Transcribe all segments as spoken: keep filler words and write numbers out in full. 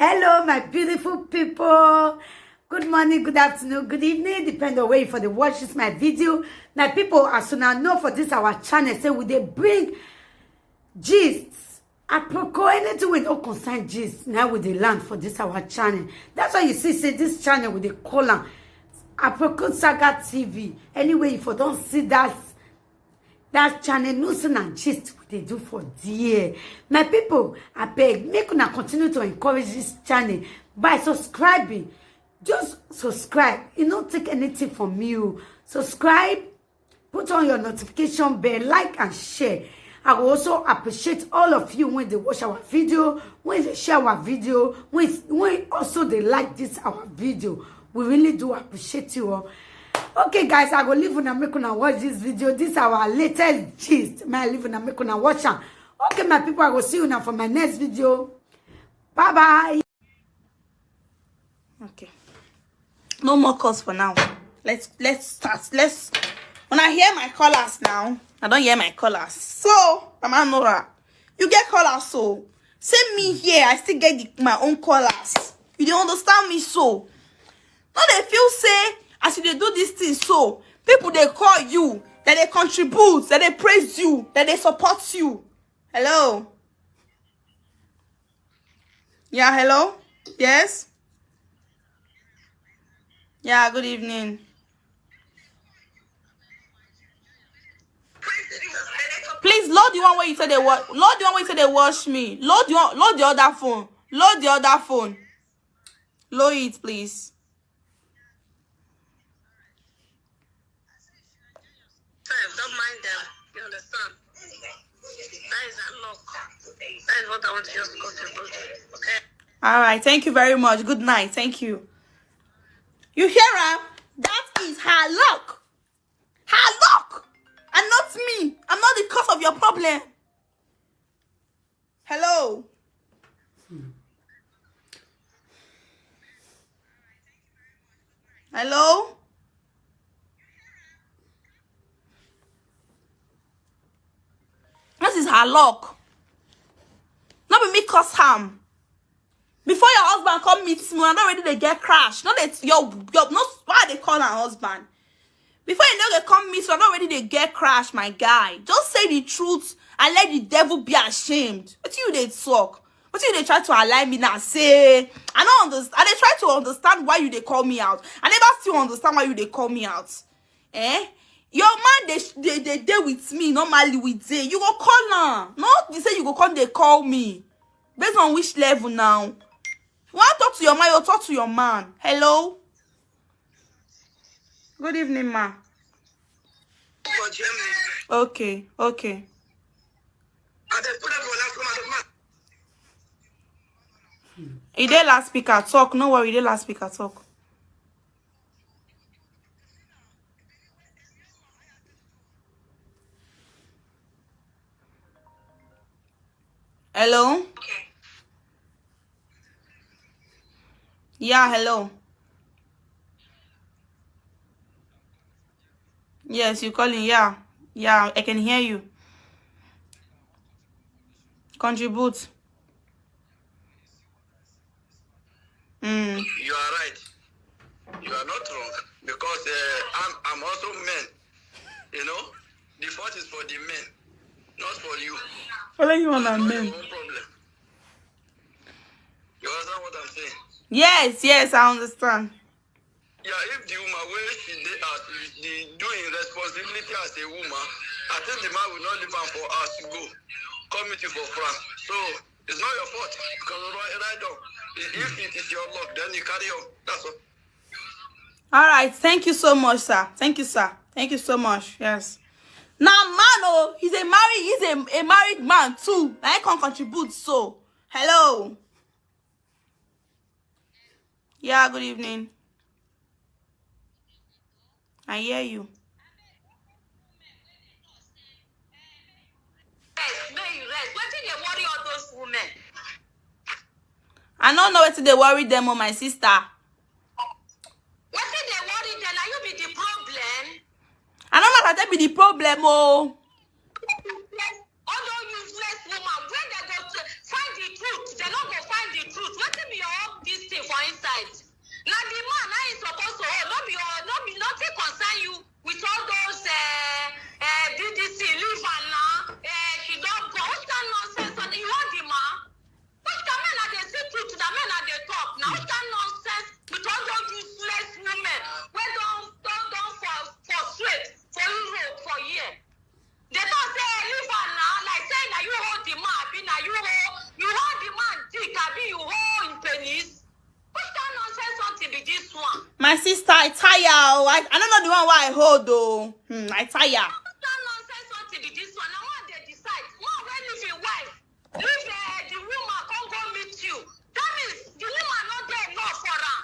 Hello, my beautiful people. Good morning, good afternoon, good evening, depend on where you for the watch this my video. My people, as soon as know for this our channel, say we dey bring gist. Aproko, anything we don't concern gist, now we dey land for this our channel. That's why you see, say this channel we dey call am Aproko Saga T V. Anyway, if you don't see that that channel, no sin and gist we dey do for there. My people, I beg, make una continue to encourage this channel by subscribing. Just subscribe. You don't take anything from you. Subscribe, put on your notification bell, like and share. I will also appreciate all of you when they watch our video, when they share our video, when, when also they like this our video. We really do appreciate you all. Okay, guys, I go leave una make una watch this video. This our latest gist. My leave una make una watch am. Okay, my people, I go see you now for my next video. Bye bye. Okay. No more calls for now. Let's let's start. Let's when I hear my callers now. I don't hear my callers. So, Mama Nora, you get callers so. Same me here. I still get the, my own callers. You don't understand me so. No, they feel say as you dey do this thing so, people they call you, that they contribute, that they praise you, that they support you. Hello. Yeah, hello. Yes. Yeah, good evening. Please load the one where you say they watch. Load the one where you say they watch me. Load the one, load the other phone. Load the other phone. Load it, please. Don't mind them. You understand? That is a luck. That is what I want to just contribute. Okay. All right. Thank you very much. Good night. Thank you. You hear her? That is her luck. Her luck. And not me. I'm not the cause of your problem. Hello. Hello. This is her luck. Not be me cause harm. Before your husband come meet me, I don't already they get crash. No, they your your no why they call her husband. Before you know they come meet me, I don't already they get crash, my guy. Just say the truth and let the devil be ashamed. What you they talk? What you they try to align me now? Say I don't understand. I they try to understand why you they call me out. I never still understand why you they call me out. Eh? Your man they they they dey with me normally with day. You go call now. No, they say you go come they call me. Based on which level now? You want to talk to your man? You talk to your man. Hello. Good evening, ma. Okay, okay. You dey last speaker talk. No worry, you dey last speaker talk. Hello? Yeah, hello. Yes, you calling. Yeah. Yeah, I can hear you. Contribute. Mm. You are right. You are not wrong because uh, I'm, I'm also men. You know, the fault is for the men, not for you. Only you and men. Problem. You understand what I'm saying? Yes, yes, I understand. Yeah, if the woman wey she dey as the doing responsibility as a woman, I think the man will not leave am for us to go come meet you for France. So it's not your fault. You can ride on. If it is your luck, then you carry on. That's all. All right, thank you so much, sir. Thank you, sir. Thank you so much. Yes. Now, man, oh, he's a married, he's a, a married man too. I can contribute. So, hello. Yeah, good evening. I hear you. Rest, make you rest. Wetin dey worry all those women? I don't know wetin dey worry them, oh, my sister. Wetin dey worry them? Na you be the problem. I don't know that they be the problem, oh. All those useless woman, where they go to find the truth? They no go find the truth. Wetin be your My sister, I tire. Oh. I, I don't know the one why I hold though. Hmm, I tire. That nonsense something be this one. I want they decide. One wey leave him wife, leave uh, the woman, come go meet you. That means the woman not there enough for her.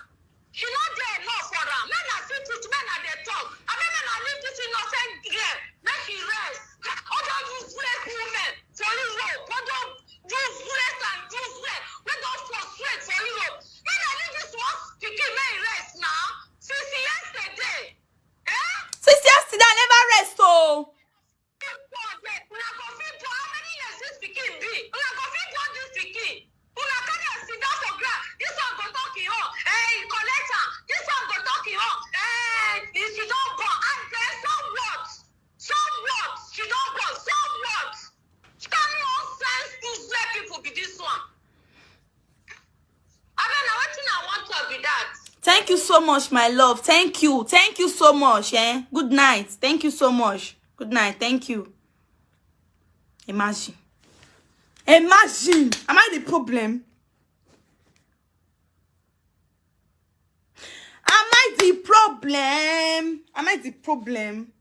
She not there enough for her. Men are still teach, men are they talk. I mean, men are leave this innocent girl. Make she rest. Other useless women for Europe. Other useless and useless. We don't frustrate for Europe. Men are leave this one. Pikin, make rest now. Since yesterday. Eh? Since yesterday, I never rest. Oh. Una go fit born, how many years this pikin be? Una go fit born this pikin. Una carry am sit down for ground. This one go talk him own. Eh, he collect am. This one go talk him own. Eh, he sit down born. And then so what? So what? She don born. So what? Carry on sense useless people be this one. Abeg, na wetin I wan talk be that. Thank you so much, my love. Thank you. Thank you so much. Eh? Good night. Thank you so much. Good night. Thank you. Imagine. Imagine. Am I the problem? Am I the problem? Am I the problem?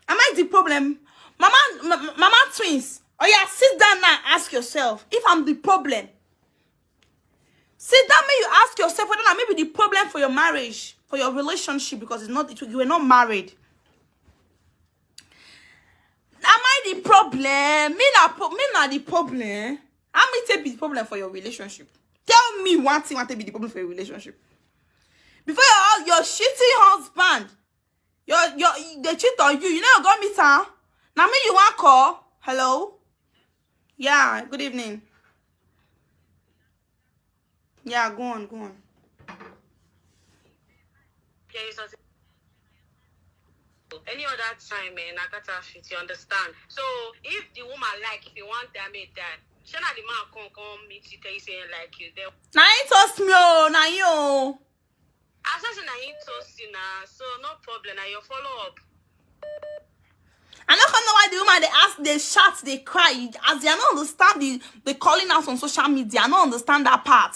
Am I the problem? Mama, m- m- Mama Twins. Oh yeah, sit down now. Ask yourself if I'm the problem. Sit down, may you ask yourself whether that may be the problem for your marriage, for your relationship, because it's not it, you were not married. Am I the problem? Me na po- me na the problem. How me take be the problem for your relationship? Tell me one thing. Want to be the problem for your relationship? Before your hus- your shitty husband, your your they cheat on you. You never go meet her. Now me you want call? Hello. Yeah. Good evening. Yeah. Go on. Go on. There is nothing. Any other time, eh, na catastrophe, you understand? So if the woman like, if you want damn it, die. Shey na the man come come meet you, tell you say he like you. Then Now he toast me. Oh, now you. I say na him toast you na, so no problem. Na your follow up. I don't know why the woman they ask, they shout, they cry. As I don't understand the the calling out on social media. I don't understand that part.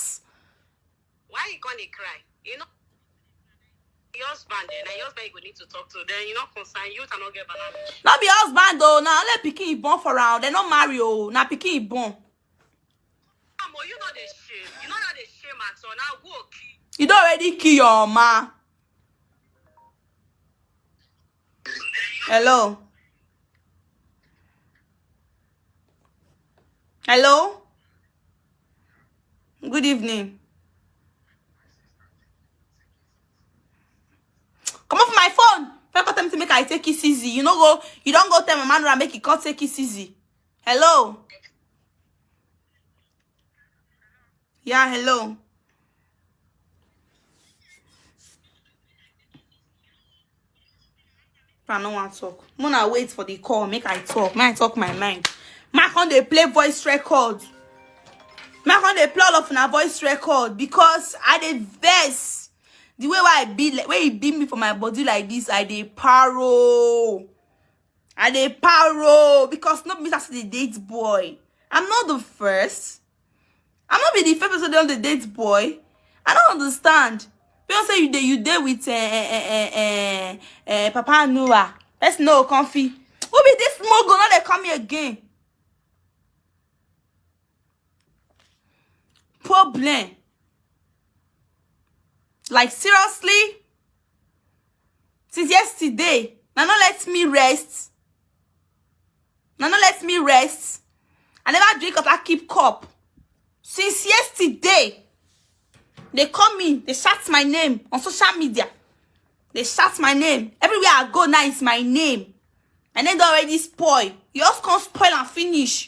Why you gonna cry? You know, your husband, eh, na your husband you go need to talk to. Then you not concern, you cannot get banana. Not be husband though. Now let pikin born for her. They not marry. Oh, now pikin born. Amo, you know the shame. You know that the shame at all. Now go kill. You don't already kill your ma. Hello. Hello. Good evening. Come off my phone. First tell me to make I take it easy. You know go. You don't go tell my man make he come take it easy. Hello. Yeah, hello. I no want talk. Mona wait for the call. Make I talk. Make I talk my mind. Make I come dey play voice record. Make I come dey play all of una voice record because I dey vex. The way why I be like, where he beat me for my body like this, I dey paro. I dey paro because no be me say the date boy. I'm not the first. I'm not be the first person on the date boy. I don't understand. People say you dey you dey with uh, uh, uh, uh, uh, Papa Noah. Let's know comfy. Who be this mogul? Not they come here again. Problem. Like seriously? Since yesterday, now no let me rest. Now no let me rest. I never drink up, I keep cup. Since yesterday, they call me, they shout my name on social media. They shout my name. Everywhere I go now, it's my name. And then they already spoil. You just can't spoil and finish.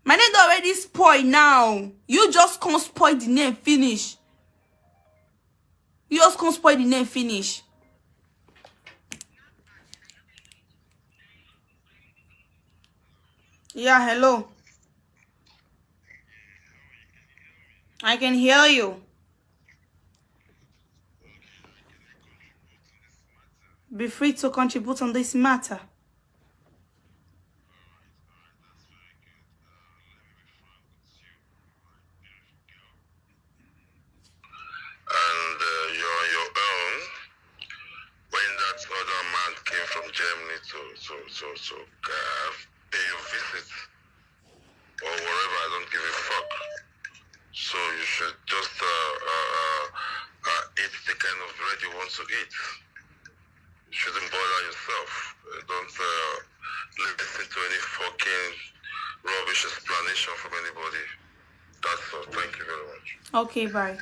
My name don already spoil now. You just can't spoil the name finish. You just can't spoil the name finish. Yeah, hello. I can hear you. Be free to contribute on this matter. to uh, pay your visit or whatever. I don't give a fuck. So you should just uh, uh, uh, uh, eat the kind of bread you want to eat. You shouldn't bother yourself. Uh, Don't uh, listen to any fucking rubbish explanation from anybody. That's all. Thank you very much. Okay, bye.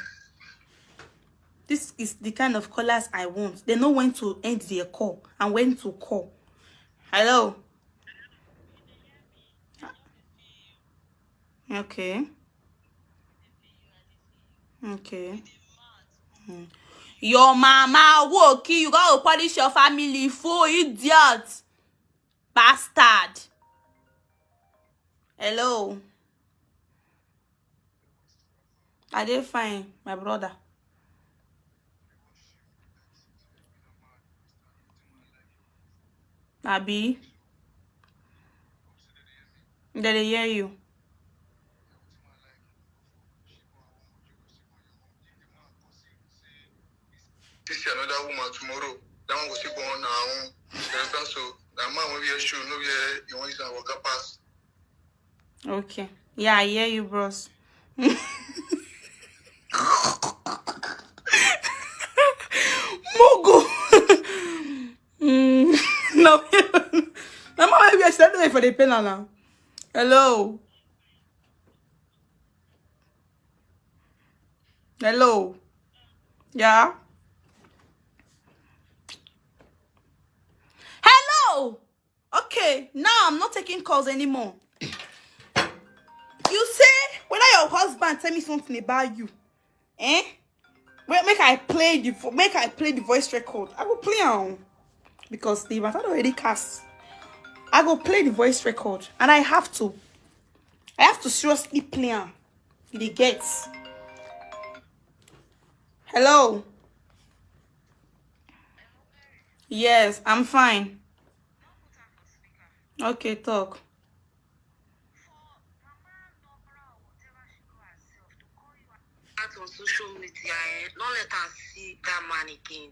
This is the kind of callers I want. They know when to end their call and when to call. Hello. Okay. Okay. Hmm. Your mama woke you. You gotta punish your family, fool, idiot, bastard. Hello. I dey fine, my brother. Abi? They dey hear you. This is another woman tomorrow. That one go see born now. You understand? So that man will be a shoe, no be a, you want to walk past. Okay. Yeah, I hear you, bros. Mugu. Mm, no. My mama, maybe I should for the pen now. Hello. Hello. Yeah. Hello. Okay, now I'm not taking calls anymore. You say whether your husband tell me something about you, eh? Wait, make I play the vo- make I play the voice record. I will play on because the matter already cast. I go play the voice record, and I have to. I have to seriously play on. You dey get? Hello. Yes, I'm fine. Okay, talk. Out on social media, eh? Don't let her see that man again.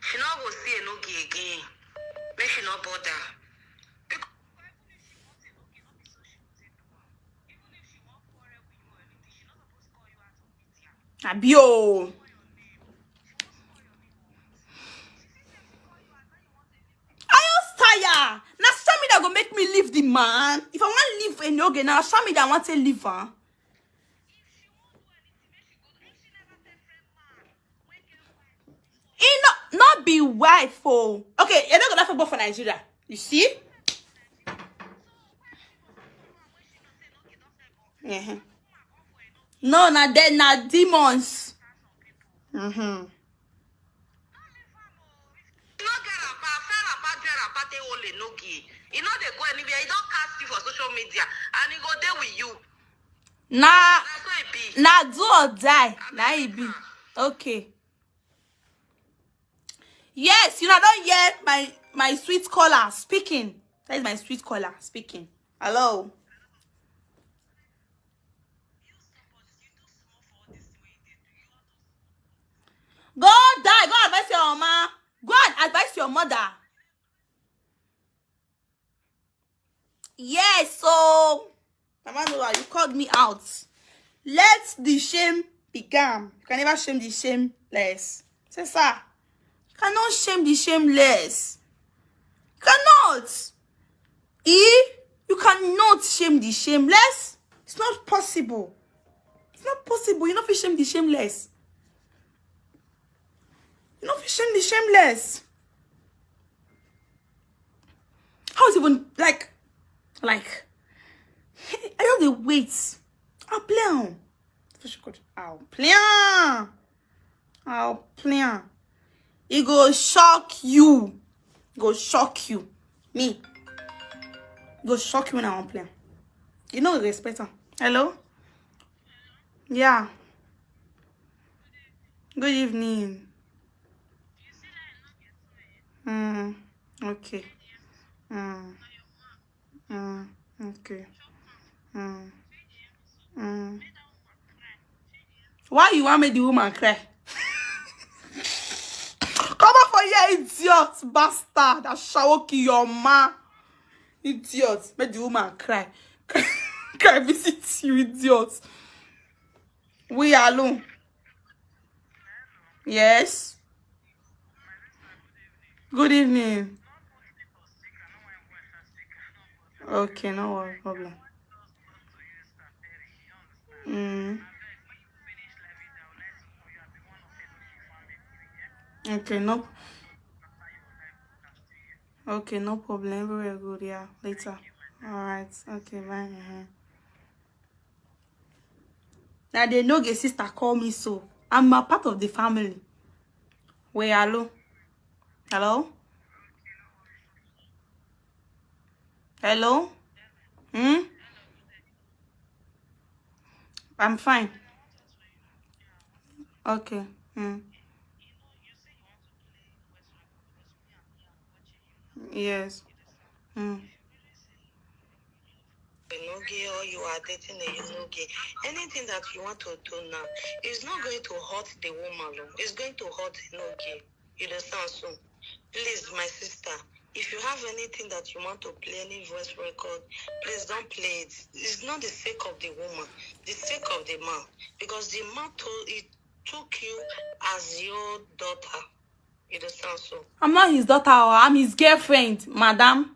She not go see Enogi again. Make she not bother. Because even if she wants Enogi, not be so she go take do am. Even if she won't quarrel with you or anything, she not supposed to call you out on media. Abi o. I just tire. Na social media go make me leave the man. If I wan leave Enoge, na social media I wan take leave am. E no, no be wife o. Okay, Enoge don for born for Nigeria. You see? Uh-huh. No, na de na demons. Mm-hmm. You no get rapper, fair rapper, get rapper, take hold Enogi. You know they go anywhere. You don't cast you for social media, and he go there with you. Na That's how it be. na do or die. Na e be. Okay. Yes, you know, I don't hear my my sweet caller speaking. That is my sweet caller speaking. Hello. Go die. Go advise your mama. Go and advise your mother. Yes, so Mama Noah, you called me out. Let the shame be gone. You can never shame the shameless. Say, sir, you cannot shame the shameless. You cannot. E, you cannot shame the shameless. It's not possible. It's not possible. You no fit shame the shameless. You no fit shame the shameless. How is even like, like, I just dey wait. I'll play am. Fish good. I'll play am. I'll play am. E go shock you. E go shock you. Me. E go shock you when I wan play am. You no go respect am. Hello? Yeah. Good evening. Mm, okay. Mm. Mm, okay. Mm. Mm. Why you want make the woman cry? Come up for Yeah, idiot, bastard, ashawoki your ma. Idiot, make the woman cry. Cry visit you, idiot. We alone. Yes. Good evening. Okay, no problem. Mm. Okay, no. Okay, no problem. Everywhere good. Yeah, later. All right. Okay, bye. Uh-huh. Now they know the sister call me so. I'm a part of the family. Wait, hello? Hello? Hello? Hmm? I'm fine. Okay. Hmm. Yes. Hmm. Enoge, or you are dating a Enoge, anything that you want to do now is not going to hurt the woman, oh. It's going to hurt Enoge. You understand? So, please, my sister, if you have anything that you want to play, any voice record, please don't play it. It's not the sake of the woman, the sake of the man. Because the man told, he took you as your daughter. You understand? So, I'm not his daughter, oh, I'm his girlfriend, madam.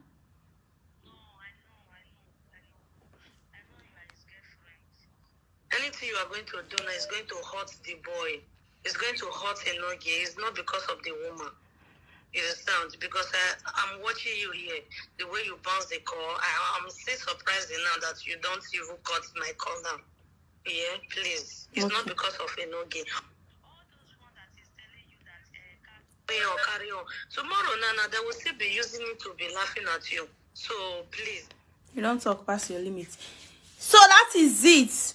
Anything you are going to do now is going to hurt the boy. It's going to hurt Enoge. It's not because of the woman. You understand? Because I, I'm watching you here, the way you bounce the call. I, I'm still surprised now that you don't even cut my call now. Yeah, please. It's not because of Enoge. Carry on, carry on. Tomorrow, Nana, they will still be using it to be laughing at you. So, please. You don't talk past your limit. So that is it.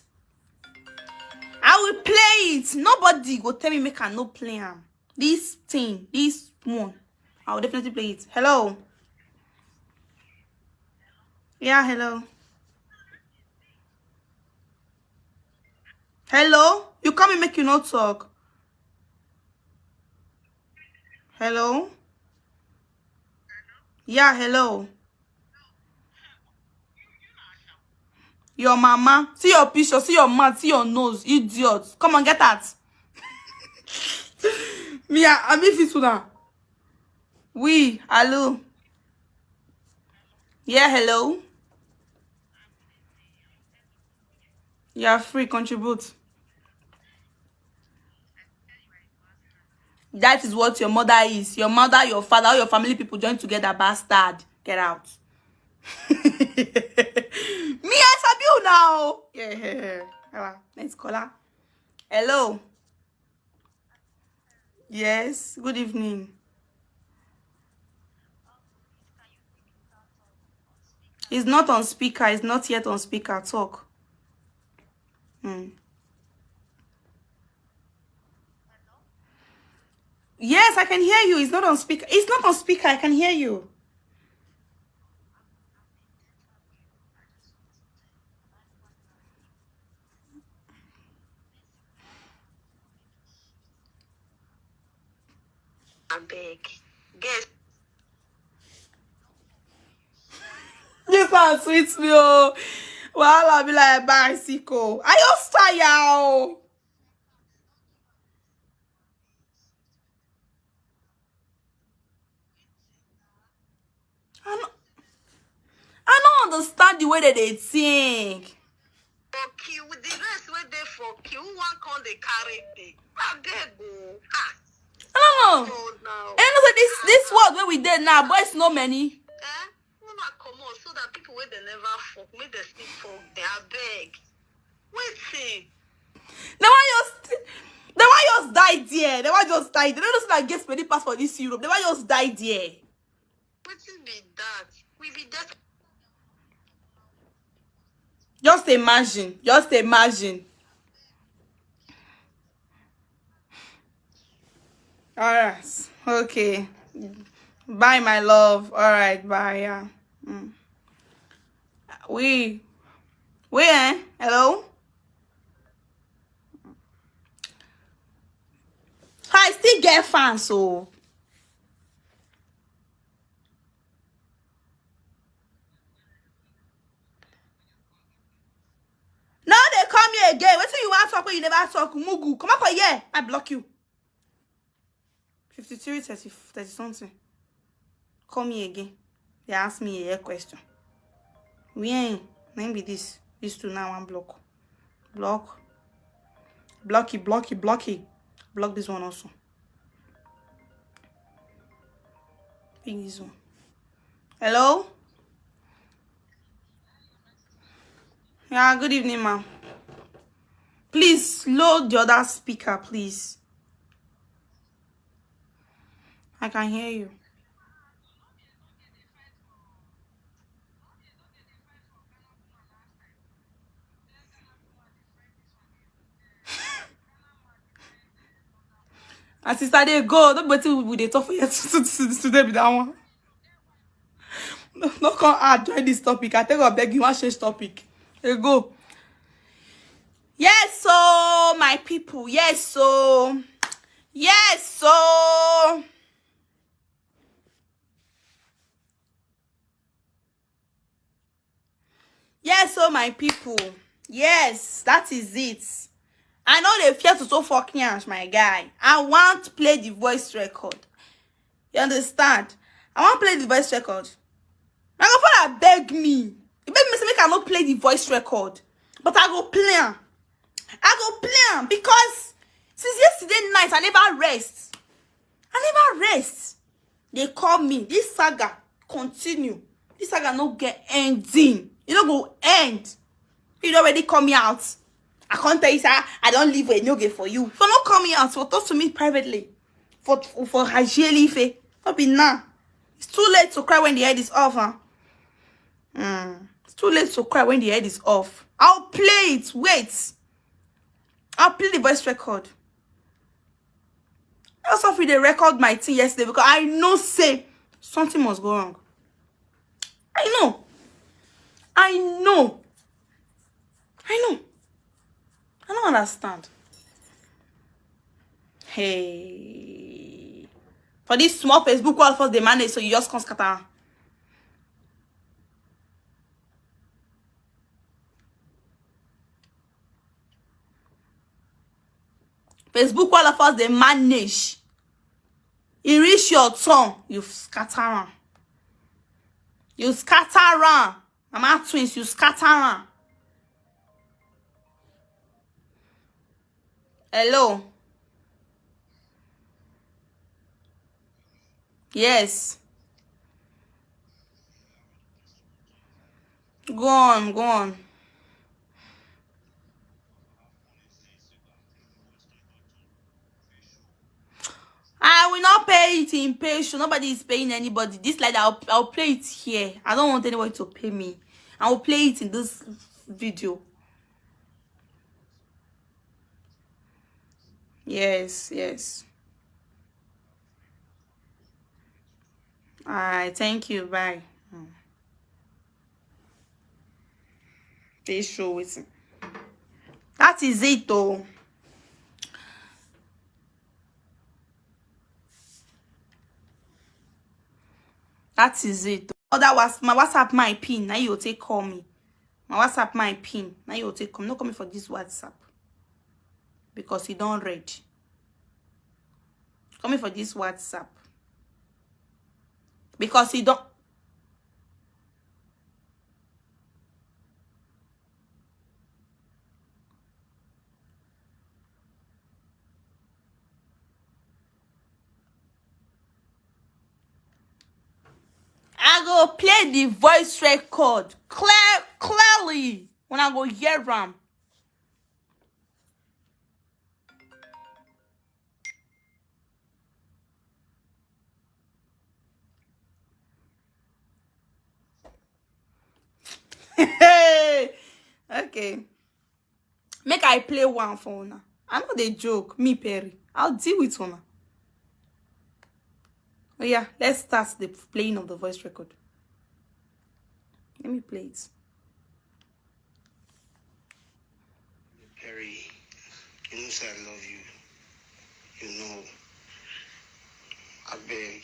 I will play it. Nobody go tell me make I no play am. This thing, this one, I will definitely play it. Hello. Yeah, hello. Hello. You come and make you no talk. Hello. Yeah, hello. Your mama. See your picture. See your mouth. See your nose. Idiot. Come on, get out. Me, I, I miss this one. We, hello. Yeah, hello. You are free, contribute. That is what your mother is. Your mother, your father, all your family people join together, bastard. Get out. Me, I sabi you now. Yeah, yeah, yeah. All right, next caller. Hello. Yes, good evening. It's not on speaker. It's not yet on speaker. Talk. Hmm. Yes, I can hear you. It's not on speaker. It's not on speaker. I can hear you. Abeg. Guess. This one sweet me, oh. Wahala be like bicycle. I just tire, oh. I no, I no understand the way that they think. For queue, with the rest wey dey for queue, who wan come dey carry me? Abeg o. Ah. I don't know. Oh, no. And you know say this, this world where we dey now, boys no many. Eh? Una comot so that people wey dey never fuck, make dem still fuck dem, abeg. Wetin? They wan just, they wan just die there. They wan just die. They don't know say that get many pass for this Europe. They wan just die there. Wetin be that? We be dead. Just imagine. Just imagine. All right. Okay. Bye, my love. All right. Bye. Yeah. Mm. We. We, eh? Hello? I still get fans, so. Again, wetin you wan talk wey you never talk? Mugu, come up for here. I block you. Fifty-three, thirty, thirty something. Call me again. They ask me a question. Where? Name be this. These two now, one block. Block. Blocky, blocky, blocky. Block this one also. Pick this one. Hello? Yeah, good evening, ma'am. Please load the other speaker, please. I can hear you. And sister, they go. Nobody will they talk for you today be that one. No, no, come add join this topic. I tell you, I beg you, I change topic. They go. Yes, so my people. Yes, so yes, so yes, so my people. Yes, that is it. I know they fear to so fucking ash, my guy. I want to play the voice record. You understand? I want to play the voice record. My girlfriend beg me. He beg me say make I not play the voice record, but I go play am. I go play am because since yesterday night I never rest. I never rest. They call me. This saga continue. This saga no get ending. You no go end. You already call me out. I can't tell you, sir. I don't leave a no game for you. So no call me out. So talk to me privately. For for Hajie Life. Not be now. It's too late to cry when the head is off, huh? Mm. It's too late to cry when the head is off. I'll play it. Wait. I'll play the voice record. I also feel they record my thing yesterday because I know say something must go wrong. I know. I know. I know. I don't understand. Hey. For this small Facebook wall first they manage, so you just come scatter. Facebook, all of us, they manage. You reach your turn, you scatter am. You scatter am. Mama twins, you scatter am. Hello. Yes. Go on, go on. I will not pay it in Patreon. Nobody is paying anybody. This like I'll, I'll play it here. I don't want anybody to pay me. I will play it in this video. Yes, yes. All right, thank you. Bye. Hmm. They show it. That is it, though. That is it. Other was my WhatsApp, my pin. Now you take call me. My WhatsApp, my pin. Now you take come. No coming for this WhatsApp because you don't read. Coming for this WhatsApp because you don't. I go play the voice record clear clearly when I go hear am. Okay. Make I play one for una. I know they joke. Me, Perry. I'll deal with una. Oh yeah, let's start the playing of the voice record. Let me play it. Perry, you know say I love you. You know. I beg.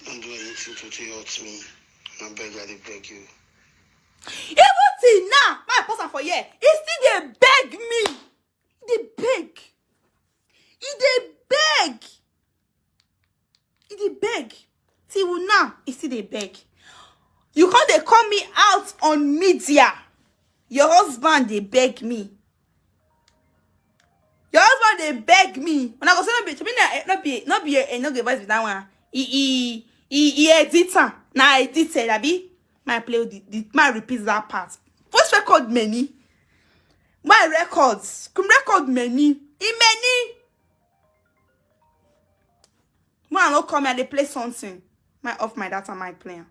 Don't do anything to, to hurt me. I beg, I dey beg you. Even till now, my post am for here. He He dey beg me. He dey beg. He dey beg. He dey beg. Till now, he still dey beg. You come dey call me out on media. Your husband dey beg me. Your husband dey beg me. When I go say no be, to me na, no be, no be a, no be voice be that one. He, he, he, he edit am. Na edited, abi? My play the, the, my repeat that part. Voice record many. My records. Come record many. E many. When I no come, I dey play something. My off my data, my player.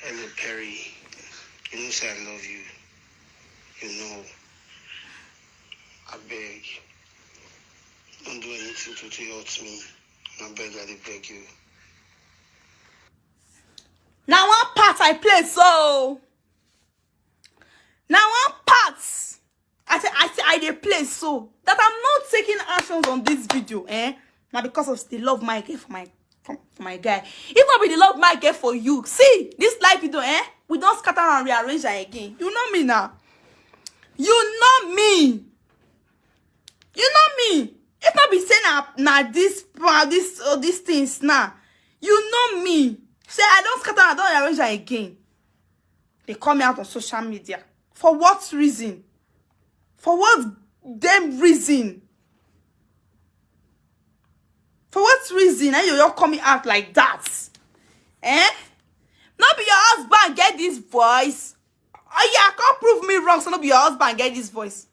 Hello, Perry. You know say I love you. You know. I beg. Don't do anything to, to hurt me. I beg, I dey beg you. Now one part I play so. Now one part I say I say I dey play so that I'm not taking actions on this video, eh? Now because of the love my get for my for, for my guy. If not be the love my get for you, see this life you do, eh? We don't scatter and rearrange her again. You know me now. You know me. You know me. If not be saying na na this pa- this uh, these things now, you know me. Say I don't scatter, I don't rearrange her again. They call me out on social media. For what reason? For what damn reason? For what reason? And you all call me out like that? Eh? Not be your husband get this voice. Oh yeah, can't prove me wrong. So not be your husband get this voice.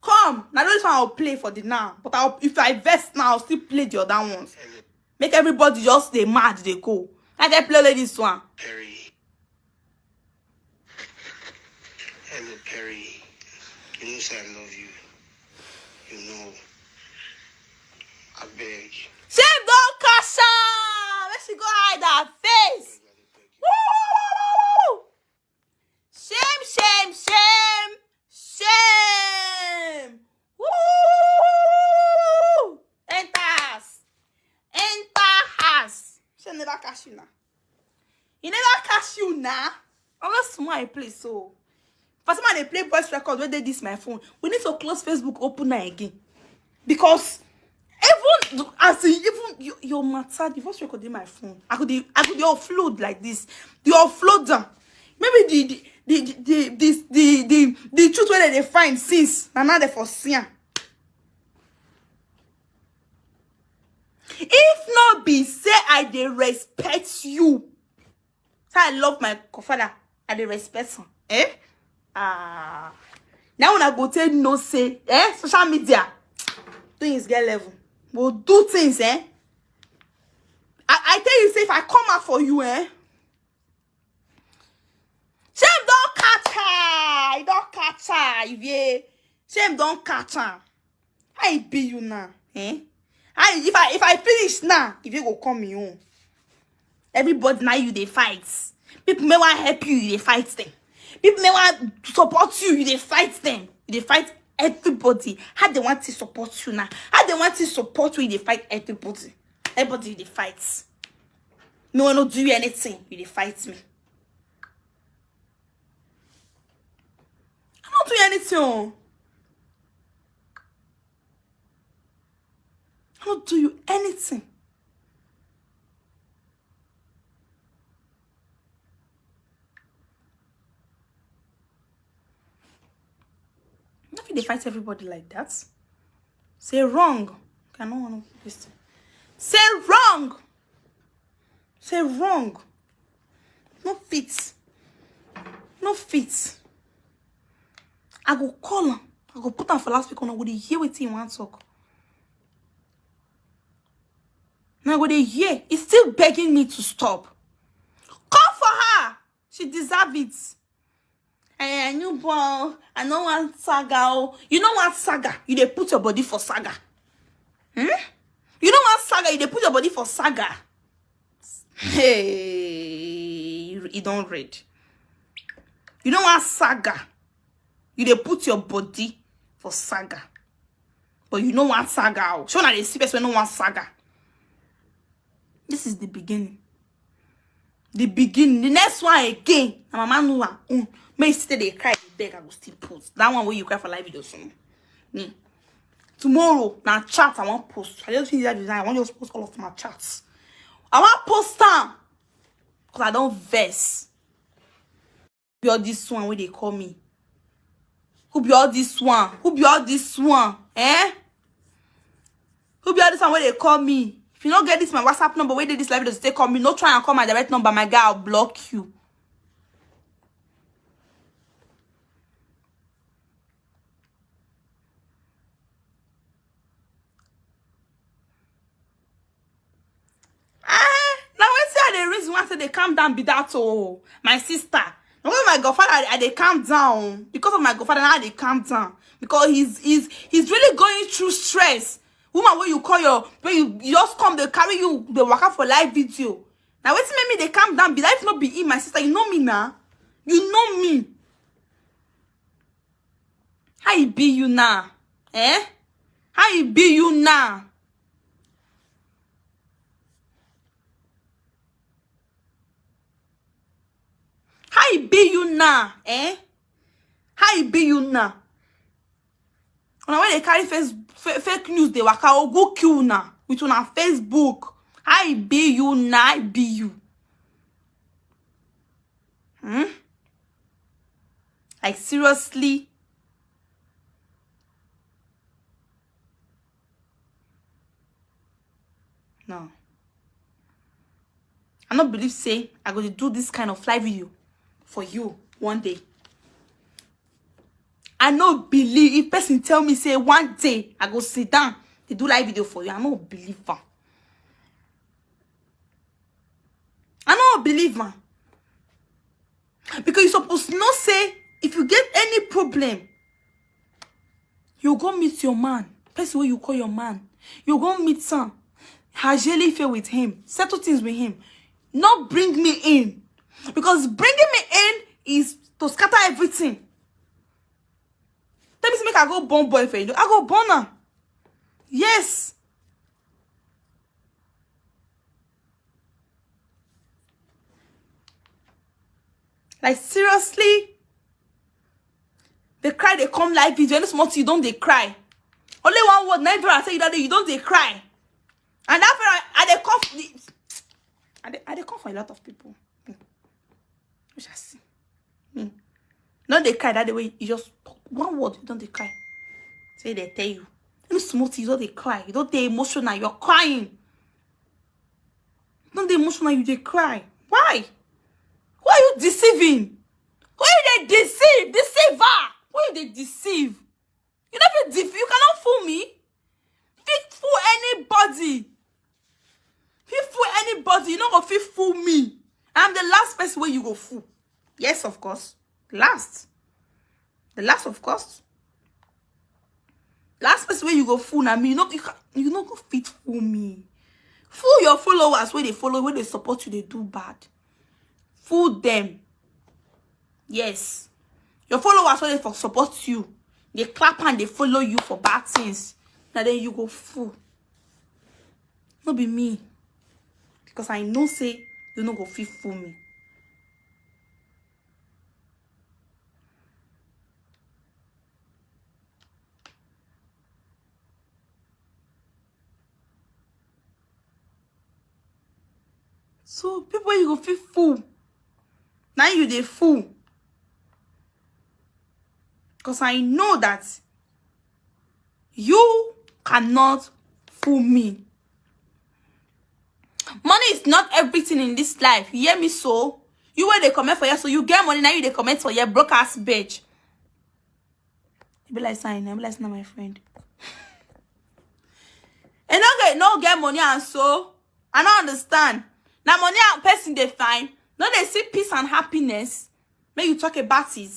Come, now this one I'll play for the now. But I'll, if I vest now, I'll still play the other ones. Make everybody just stay mad, they go. I can play like this one. Perry. Hello, Perry. You know say I love you. You know. I beg. Shame don't catch her. Let she go hide her face. Woo! Shame, shame, shame, shame. Woo! Enter house. Enter house. Shame never catch you now. He never catch you now. Unless small I play so. For someone they play voice record where they this my phone. We need to close Facebook, open that again. Because even as in even your, your matter, the voice record in my phone. I could I could offload like this. The offload them. Maybe the the the the the the, the, the, the truth where they find since. And now they for see am. If not be say I dey respect you, say I love my father, I dey respect him. Eh? Ah. Now when I go tell no say, eh, social media, things get level. We'll do things, eh? I, I tell you, say if I come out for you, eh? Shame don't catch her. I don't catch her. If you shame don't catch her. I be you now, eh? I if I if I finish now, if you go come me home. Everybody now you they fight. People may want help you, you they fight them. People may want support you, you they fight them. You they fight everybody. How they want to support you now? How they want to support you, you they fight everybody. Everybody you they fight. No one will do you anything, you they fight me. I don't do anything. Oh. I don't do you anything. Not if they fight everybody like that. Say wrong. I don't want to listen. Say wrong. Say wrong. No fit. No fit. I go call him. I go put him for last week. I go dey hear wetin he wan talk. Now I go dey hear. He's still begging me to stop. Come for her. She deserve it. Eh, new boy, I no want saga. Oh, you no want saga. You dey put your body for saga. Hmm? You no want saga. You dey put your body for saga. Hey, you, you don't read. You no want saga. You dey put your body for saga. But you no want saga. Oh, so now they see person no want saga. This is the beginning. The beginning, the next one again. Na mama know her own. Make you still dey cry, dey beg, I go still post. That one wey you cry for live video soon. Me. Tomorrow, na chat I wan post. I just finish that design. I wan just post all of my chats. I wan post am. 'Cause I don vex. Who be all this one wey dey call me? Who be all this one? Who be all this one? Eh? Who be all this one wey dey call me? If you no get this my WhatsApp number wey dey this live video, take call me. No try and call my direct number, my guy, I'll block you. Ah, na wetin I dey reason why I say dey calm down be that, oh, my sister. Na when my godfather, I, I dey calm down. Because of my godfather, now I dey calm down. Because he's, he's, he's really going through stress. Woman, when you call your, when you, you just come, they carry you, they waka for live video. Na wetin make me dey calm down be that. If no be him, my sister, you know me now. You know me. How e be you now? Eh? How e be you now? How e be you now? Eh? How e be you now? Una wey dey carry face, fa-, fake news dey waka, ogu kill una with una Facebook. How e be you now? How e be you? Hmm? Like, seriously? No. I no believe say I go dey do this kind of live video for you one day. I no believe if person tell me say one day I go sit down dey do live video for you. I no believe am. I no believe am. Because you suppose know say if you get any problem, you go meet your man, person wey you call your man. You go meet am, hajele ife with him, settle things with him. No bring me in, because bringing me in is to scatter everything. Tell me say make I go born boyfriend, I go born am. Yes. Like, seriously? Dey cry, dey come live video. Any small thing, you don dey cry. Only one word, na I say you that day, you don dey cry. And that I, I dey come, I dey, I dey come for a lot of people. Hmm. We shall see. Hmm. No dey cry that day wey you just talk one word, you don dey cry. Say they tell you. Any small thing, you don dey cry. You don dey emotional, you're crying. Don't dey emotional, you dey cry. Why? Who are you deceiving? Who you dey deceive? Deceiver! Who you dey deceive? You no fit def-, you cannot fool me. Fit fool anybody. Fit fool anybody. You no go fit fool me. I'm the last person wey you go fool. Yes, of course. Last. The last, of course. Last person wey you go fool na me. You no, you, ca-, you no go fit fool me. Fool your followers wey dey follow, wey dey support you, dey do bad. Fool them. Yes. Your followers wey dey for support you, dey clap and dey follow you for bad things. Na then you go fool. No be me. Because I know say you no go fit fool me. So people you go fit fool. Now you dey fool. Because I know that you cannot fool me. Money is not everything in this life. You hear me so? You wey dey comment for here, so you get money, now you dey comment for here, broke ass bitch. You be like sign, you be like na my friend. And no get, no get money and so I don't understand. Now money and person dey find. No, they see peace and happiness. Make you talk about it.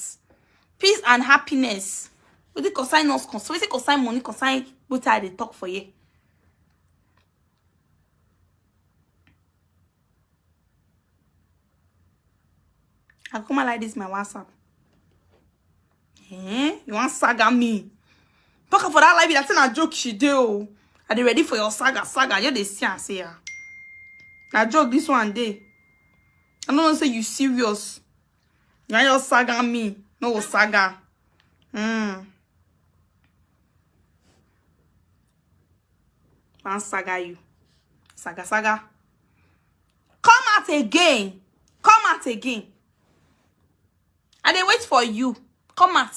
Peace and happiness. What they concern us, concern, what they concern money, concern what I dey talk for you. I come like this my WhatsApp. Eh? You want saga me? Talk for that live, that's a joke she do. Are they ready for your saga? Saga, you dey see and say, ah. Na joke this one day. I don't know say you serious. Now you saga me. No saga. Hmm. Man saga you. Saga saga. Come out again. Come out again. I dey wait for you. Come out.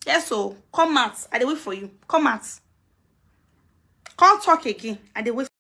Yes, so come out. I dey wait for you. Come out. Come talk again. I dey wait.